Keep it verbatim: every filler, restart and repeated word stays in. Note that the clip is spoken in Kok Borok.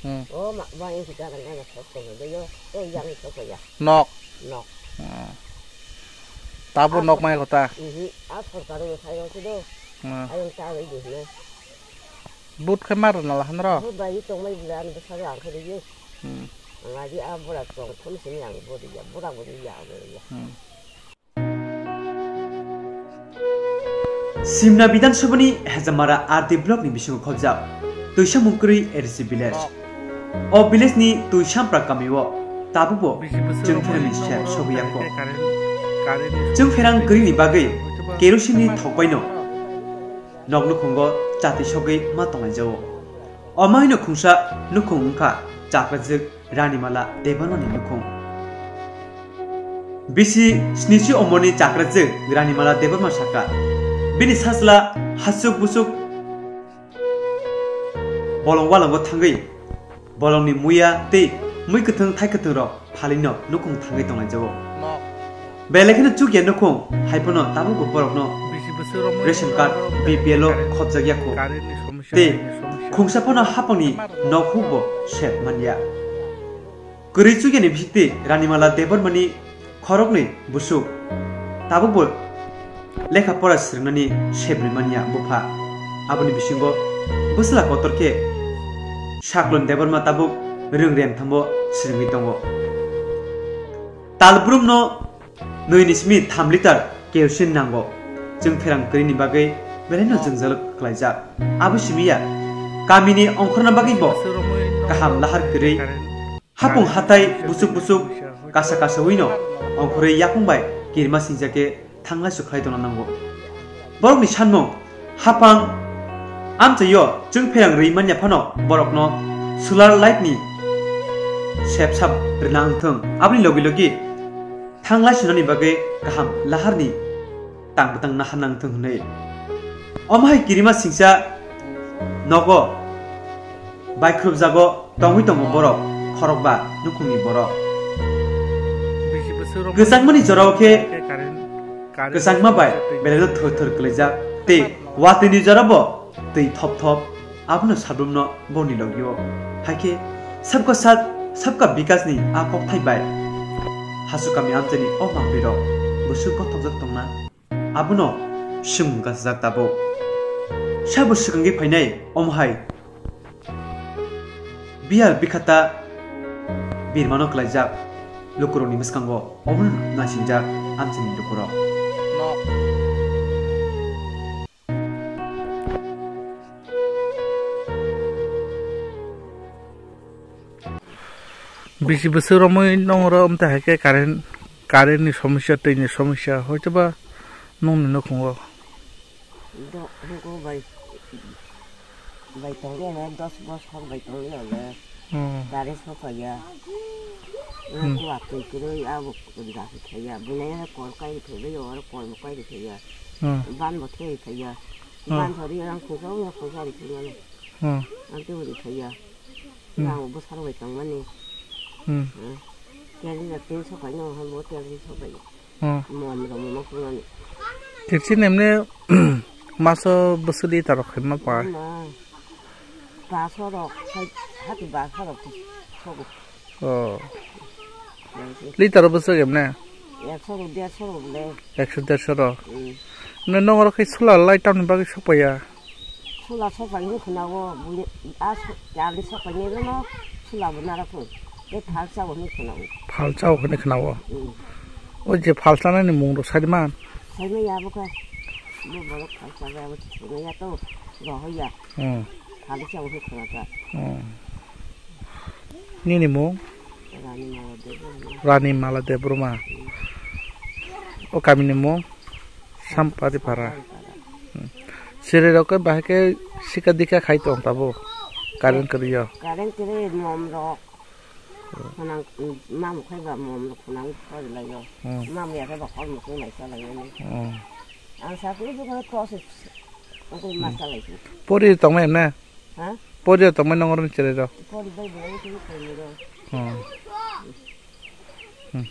Hmm. O ma, ba, yung kita kan kan sok sok do yo, to yang sok ya. Nok. Nok. Hmm. Tabo nok mai kota. Mhm. A sorkar yo sai yo do. Hmm. Ayang ta ri di na. But khai mar na la han ro. But ba yi tong mai bla an sa ang khai di. Hmm. Nga di a bura tong khum sin yang bo di ya, bura bo di ya, bo di ya. Hmm. Simna Bidhan Sabhani Hejamara R D block ni bisingo khobjak Tuisamung kwrwi A D C village. O village ni Tuisampra kamio tabukbo chwng pherangni sep sogwi yakho. Chwng pherang kwrwini bagwi kerosene ni thok baino nok nukhungo chati sogwi ma tonglaijao. Omo haino khungsa nukhung wngkha chakrajwk Ranimala Debbarmani nukhung. Bisi snichi omorni chakrajwk Ranimala Debbarma saka. Bini sajla hasuk busuk bolong walango thangwi bolongni muya tei mui kwthwng thai kwthwng rok phalino nukhung thangwi tonglaijao. Belai kheno chukya nukhung, hai phano tabukbo borokno ration card, B P L o khobjakya kho. Tei khungsa phano hapangni nok hukbo sep manya. Kwrwi chukyani bisingtwi Ranimala Debbarmani khoroknwi busuk. Tabukbo lekha pora swrwngnani sebrwi manya bupha. Aboni bisingo bwsla kotor khe Saklon Debbarma tabuk rwng remthambo swrwngwi tongo. Talbrumno nwi ni simi tham litar kerosene nango. Chwng pherang kwrwini bagwi belaino jwngjal klaijak. Abo simi ya, kamini ongkhorna bagwi bo kaham lahar kwrwi. Hapung hatai busuk busuk kasa kasa wino ongkhorwi yakung bai kirima singjak khe thanglai su khlai tongna nango. Borokni sanmung, hapang amchaio chwng pherang rwi manya phano borokno solar light ni sep sap rwna wngthung. Aboni logi logi thanglai sunani bagwi kaham laharni tang bwtang nahar nang thung hwnwi. Omo hai kirima singsa nogo baikhrupjago tongwi tongo borok khorokba nukhungni borok. Kwchangmani jorao khe kwchangma bai belaino thor thor kwlaijak tei watwini jorabo twi thop thop. Abono sabrumno boni logio. Haikhe sabka sat, sabka bikasni a kokthai bai Hasukami amchaini o mangpirok bwswk gothokjak tongna? Abono swngmung kasajak tabuk. Sabo swkangwi phainai omo hai biyal bikhata birmano kwlaijak lukurokni bwskango omono naisingjak amchaini lukurok. Bisi bwswk romwi nongro, amtwi hai khe current, current ni somosya, twi ni somosya, hoitoba nongni nukhungo. Do-, hugo bai, bai tongya na, dos bosor bai tongya na. Hmm. Current sokaya. Hmm. Kuwa twi kwrwi abo da thaya. Bunai kol kai thaya, oro kol kai thaya. Hmm. Ban bo thaya. Hmm. Ban thori ang khungsa, khungsa ri thaya. Hmm. Ang twi ri thaya. Hmm. Nang bwsarok bai tongmani. Hmm. Hmm. Tel ni tin sok bai no, hwn bo tel ni sok bai. Hmm. Mom rok mo phunani. Thik se nemne maso bwswk litre rok khaima pa. Ma. Baso rok, hai, hati baso rok sogo. Oh. Litre bwswk emne? Ekso rok, derso rok le. Ekso derso rok. Hmm. Ne nong oro khe solar light tamni bagwi sokpaiya? Solar sokpai wngkha na o, bui, a so-, charli sokpai nai no solar bo nara kho. Tei phalsa bo hinwi khna o. Phalsa bo hinwi khna o. Hmm. O je phalsa nani mung rok sai man? Sai maya bo kha. Bo borok phalsa ba bo sai maya to rohoya. Hmm. Phalsa bo hinwi khna ta. Hmm. Nini mung? Rani Mala Debbarma. Rani Mala Debbarma. Hmm. O kamini mung? Sampari Para. Sampari Para. Hmm. Siri rok khe bahai khe sika dika khai tong tabuk. Current kwrwi o. Current kwrwi mom rok. Khwnang, mamu khai ba mom rok khwnang pori lai o. Hmm. Mamu ya khai ba khormo khe lai cha lai o. Hmm. Ang sa khe bo khe kos. Ang khe ma cha lai. Pori tong mai na? Ha? Pori tong mai nong ron chere rok. Pori bai bo khe pori rok. Hmm. Hmm.